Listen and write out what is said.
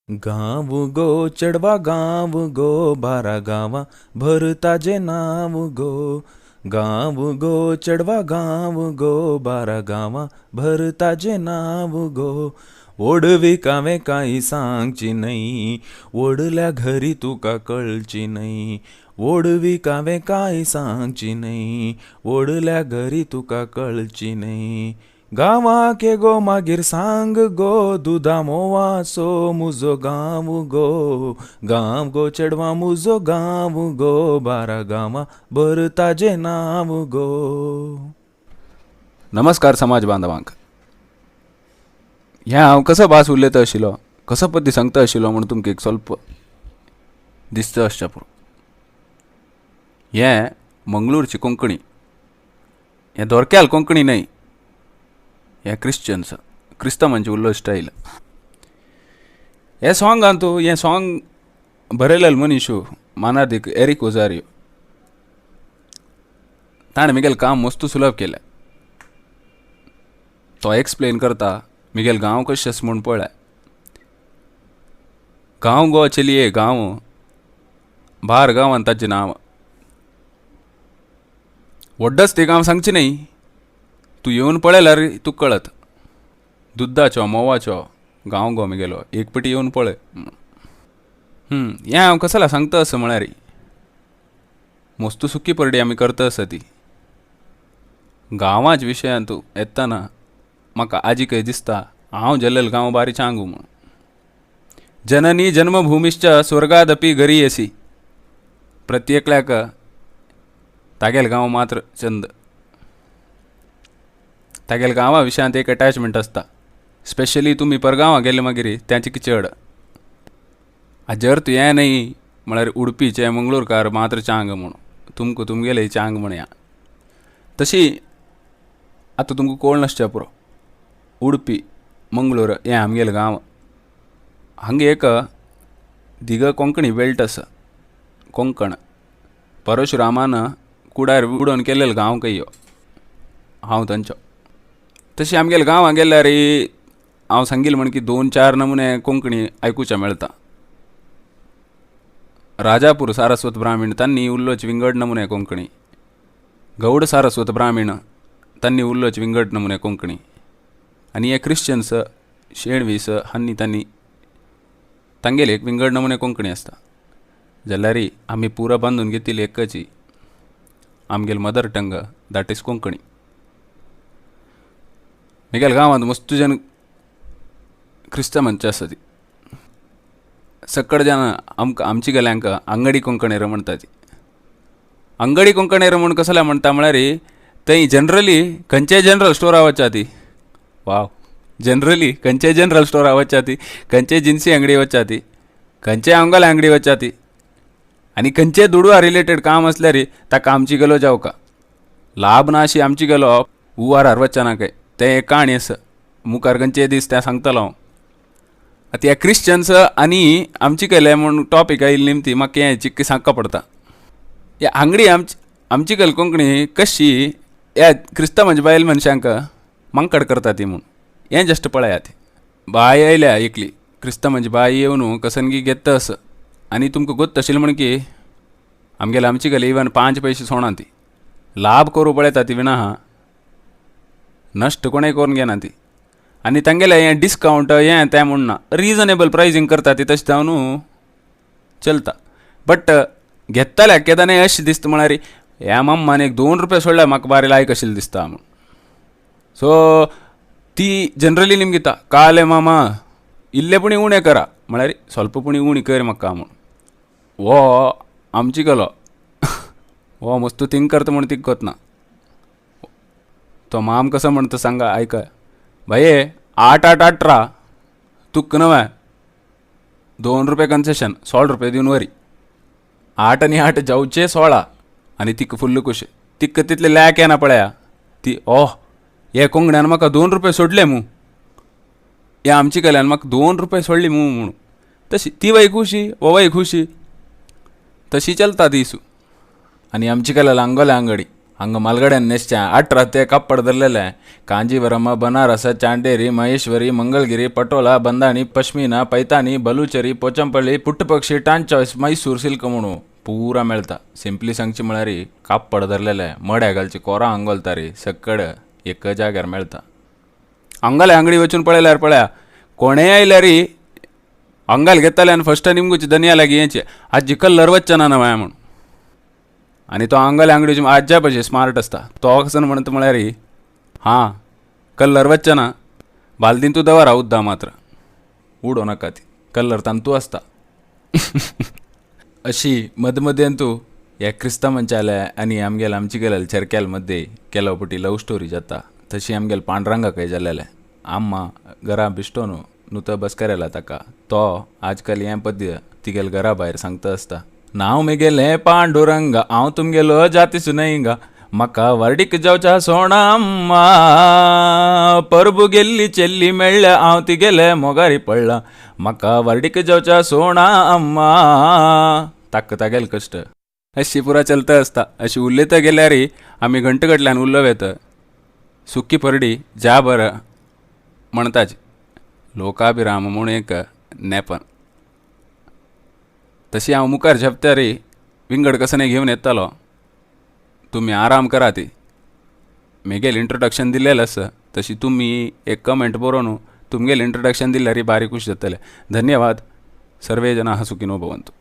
गांव गो चेडवा गांव गो बारा गांवां भर ताजें नांव गो. गांव गो चेडवा गांव गो बारा गांवां भर ताजें नांव गो. व्हडवीक हांवें कांय सांगची न्हय, व्हडल्या घरी तुका कळची न्हय. व्हडवीक हांवें कांय सांगची न्हय, व्हडल्या घरी तुका कळची न्हय. गांवाक गो मागीर सांग गो, दुदा म्होंवाचो म्हजो गांव गो. गांव गो चेडवां म्हजो गांव गो, बारा गांवां भर ताजें नांव गो. नमस्कार समाज बांधवांक. हें हांव कसो भास उलयता आशिल्लो, कसो पद्दती सांगता आशिल्लो म्हूण तुमकां एक स्वल्प दिसता आसचें पुरो. हें मंगळूरची कोंकणी, हें धोरक्याल कोंकणी न्हय, हें क्रिश्चन्स क्रिस्तांवांची उलोवप स्टायल. हें सोंगान तूं हें सोंग बरयलेलें मनीस मानादीक एरीक ओजारियो, ताणें म्हगेलें काम मस्त सुलभ केलें. तो एक्सप्लेन करता म्हगेलो गांव कशें आसा म्हूण पळय. गांव गो चलये गांव, बार गांवान ताचें नांव. व्हड्डच तें गांव सांगचें न्हय, तूं येवन पळयल्यार तुका कळत. दुदाचो म्होंवाचो गांव गो म्हगेलो, एक पटी येवन पळय. हें हांव कसल्या सांगता आसा म्हळ्यार मस्त सुकी परडी आमी करता आसा ती. गांवाच्या विशयान तूं येतना म्हाका आजी खंय दिसता हांव जाल्लेलो गांव बारी चांगू म्हूण. जननी जन्मभुमिश्च स्वर्गादपी गरीयसी, प्रत्येकल्याक तागेलो गांव मात्र चंद. तागेल्या गांवा विशयांत एक एटॅचमेंट आसता. स्पेशली तुमी परगांवां गेले मागीर तांचे चड. जर तूं हें न्हय म्हळ्यार उडपीचे मंगळूरकार मात्र चांग म्हूण तुमकां तुमगेले चांग म्हणया. तशी आतां तुमकां कोण नासचें पुरो, उडपी मंगळूर हें आमगेलें गांव. हांगा एक दिगा कोंकणी बेल्ट आसा, कोंकण. परशुरामान कुडार उडोवन केल्लेलो गांव खंय ह्यो, हांव तांचो. तशें आमगेल्या गांवां गेल्यार हांव सांगील म्हण की दोन चार नमुने कोंकणी आयकुचें मेळटा. राजापूर सारस्वत ब्राह्मीण तांणी उलोवची विंगड नमुने कोंकणी, गौड सारस्वत ब्राह्मीण तांणी उलोवची विंगड नमुने कोंकणी, आनी हे क्रिश्चन्स शेणवीस हांणी तांणी तांगेले एक विंगड नमुने कोंकणी आसता. जाल्यार आमी पुरा बांदून घेतिल्ली एकची आमगेले mother tongue, that is Konkani. म्हगेल्या गांवांत मस्त जन क्रिस्तांवांचे आसा ती. सकड जाण आमकां आमची गेल्यांक अंगडी कोंकणेर म्हणटा ती. अंगडी कोंकणेर म्हूण कसले म्हणटा म्हळ्यार थंय जनरली खंयच्याय जनरल स्टोरा वचता ती. वाव, जनरली खंयच्याय जनरल स्टोरा वचता ती, खंयच्याय जिन्सी अंगडी वचता ती, खंयच्याय आंगोल्या अंगडी वचता ती, आनी खंयच्याय दुडवा रिलेटेड काम आसल्यार ताका आमची गेलो जावका लाभ ना अशी आमची गेलो उवारार वचना काय. तें एक काणी आसा, मुखार खंयचे दीस तें सांगतलो हांव. आतां ह्या क्रिश्चन्स आनी आमची केले म्हूण टॉपीक आयिल्ली निमती म्हाका हें चिक्की सांगका पडटा. ह्या आंगडी आमची कल कोंकणी कशी ह्या क्रिस्तांवांच्या बायल मनशांक मांकड करता ती म्हूण हें जस्ट पळयात. बाय आयल्या एकली क्रिस्तांवांची बाय येवन कसनगी घेता आसा आनी तुमकां गोत्त आशिल्लें म्हण की आमगेले आमची कल इवन 5 पयशे सोणा ती लाभ करूं पळयता ती विणा आहा, नश्ट कोणें करून घेना ती. आनी तांगेलें हें डिस्कावंट हें तें म्हूण ना, रिजनेबल प्रायसींग करता ती, तशें जावन चलता. बट घेतल्याक केदनाय अशें दिसता म्हळ्यार ह्या मम्मान एक 2 रुपया सोडल्यार म्हाका बारी लायक आशिल्लें दिसता म्हूण. सो ती जनरली निमगिता घेता काले मामा इल्ले पुणी उणें करा, म्हळ्यार स्वल्प पुणी उणी कर म्हाका म्हूण. हो आमची गेलो हो मस्त थिंग करता म्हूण तिका कोतना. तो माम कसो म्हणटा सांगा आयकय भाये, 8 8 18 तुका नवें 2 रुपये कन्सेशन, 16 रुपये दिवन वरी. 8 आनी 8 जावचे 16 आनी तिका फुल्ल खुश. तिका तितले लॅक येना पळया ती, ओह हे कोंकण्यान म्हाका 2 रुपये सोडले मू, हे आमची कल्यान म्हाका 2 रुपये सोडली मू म्हणून. तशी ती वय खुशी वय खुशी, तशी चलता ती इसू. आनी आमची कला लांगोल्या अंगडी हांगा मालगड्यान न्हेसचें 18 ते कापड धरलेलें कांजीवरम, बनारस, चांडेरी, महेश्वरी, मंगलगिरी, पटोला, बंदाणी, पश्मिना, पैतानी, बलुचरी, पोचमपल्ली, पुट्टपक्षी, टांचॉयस, मैसूर सिल्क म्हणू पुरा मेळता. सिंपली सांगची म्हळ्यार कापड धरलेलें मड्या घालची कोरां आंगोलतारी सकड एक जाग्यार मेळता. अंगाले अंगडी वचून पळयल्यार पळया कोणेय आयल्यार अंगाल घेताले आनी फस्ट निमगुची दनिया लागीं येचे आजी कलर वच्चना ना माया म्हूण. आनी तो अंगाले अंगडी आज्या भशेन स्मार्ट आसता तो कसन म्हणटा म्हळ्यार हां कलर वच्चना बालदीन तूं दवर उद्दा मात्र उडो नाका ती कलर तांतू आसता. अशी मदमदेंतू ह्या क्रिस्तांवांच्याले आनी आमगेले आमची गेलेले चेरक्याल मध्ये केलो पटी लव स्टोरी जाता तशी आमगेले पांडुरंगाकय जालेलें. आम्मा घरा बिश्टोन नुतो बसकरेला ताका तो आजकाल हें पद्य तिगेले घरा भायर सांगता आसता. नांव मेगेलें पांडुरंगा हांव तुमगेलो जाती सुनयंगा म्हाका वार्डीक जावच्या सोणा अम्मा परबू गेल्ली चेल्ली मेळ्ळ्या हांव तिगेले मोगारी पडला म्हाका वार्डीक जावच्या सोणा अम्मा. ताका तागेले कश्ट अशी पुरा चलता आसता. अशी उलयता गेल्यार आमी घंटगटल्यान उलोवं येता. सुकी परडी ज्या बरं म्हणताच लोकाभिराम म्हूण एक नेपन. तशी हांव मुखार झेपतारी विंगड कसने घेवन येतालो. तुमी आराम करात. मेगेल इंट्रोडक्शन दिलेलें आसा तशी तुमी एक कमेंट बरोवन तुमगेलें इंट्रोडक्शन दिल्यार बारीक खूश जातलें. धन्यवाद. सर्वे जनाः सुखिनो भवन्तु.